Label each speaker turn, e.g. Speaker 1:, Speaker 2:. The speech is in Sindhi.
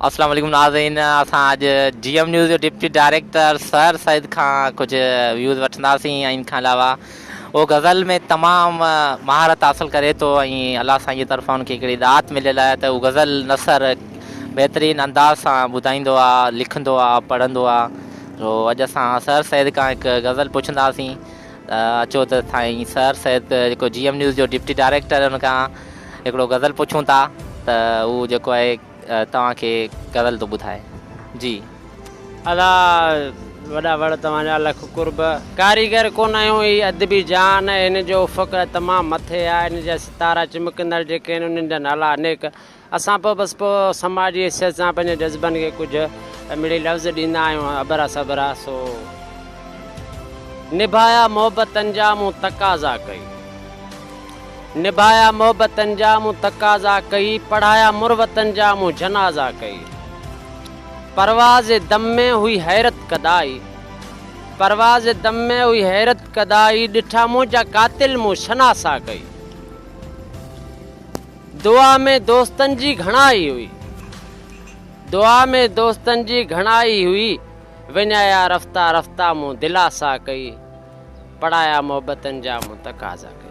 Speaker 1: اسلام عليڪم ناظرين اسان اڄ جي ايم نيوز جو ڊپٽي ڊائريڪٽر سر سيد کان ڪجهه ويوز وٺنداسين ۽ ان کان علاوه هو غزل ۾ تمام مهارت حاصل ڪري ٿو ۽ الله سائين جي طرفان ان کي هڪڙي ڏات مليل آهي ته هو غزل نثر بهترين انداز سان ٻڌائيندو آهي لکندو آهي پڙهندو آهي سو اڄ اسان سر سيد کان هڪ غزل پڇنداسين ته اچو ته سائين سر سيد جيڪو جي ايم نيوز جو ڊپٽي ڊائريڪٽر ان کان هڪڙو غزل پڇون ٿا ته هو جيڪو آهي توهان کي غزل ٿو ٻڌائي جي.
Speaker 2: ادا وڏا وڙ توهان جا لک قرب. ڪاريگر ڪونه آهيون هي ادبي جهان ۽ هن جو افق تمام مٿي آهي هن جا ستارا چمڪندڙ جيڪي آهن انهن جا نالا انيڪ اسان پوء بس پوء سماجي حيثيت سان پنهنجي جذبن کي ڪجهه مڙئي لفظ ڏيندا آهيون ابرا سبرا سو نڀايا محبتن جا مون تقاضا ڪئي. نڀايا محبتن جا مون تقاضا ڪئي، پڙهايا مروتن جا مون جنازا ڪئي. پرواز دم ۾ هئي حيرت ڪدائي، پرواز دم ۾ هئي حيرت ڪدائي، ڏٺا منهنجا قاتل مون شناسا ڪئي. دعا ۾ دوستن جي گهڻائي هئي، دعا ۾ دوستن جي گهڻائي هئي، وڃايا رفتا رفتا مون دلاسا ڪئي، پڙهايا محبتن جا مون تقاضا ڪئي.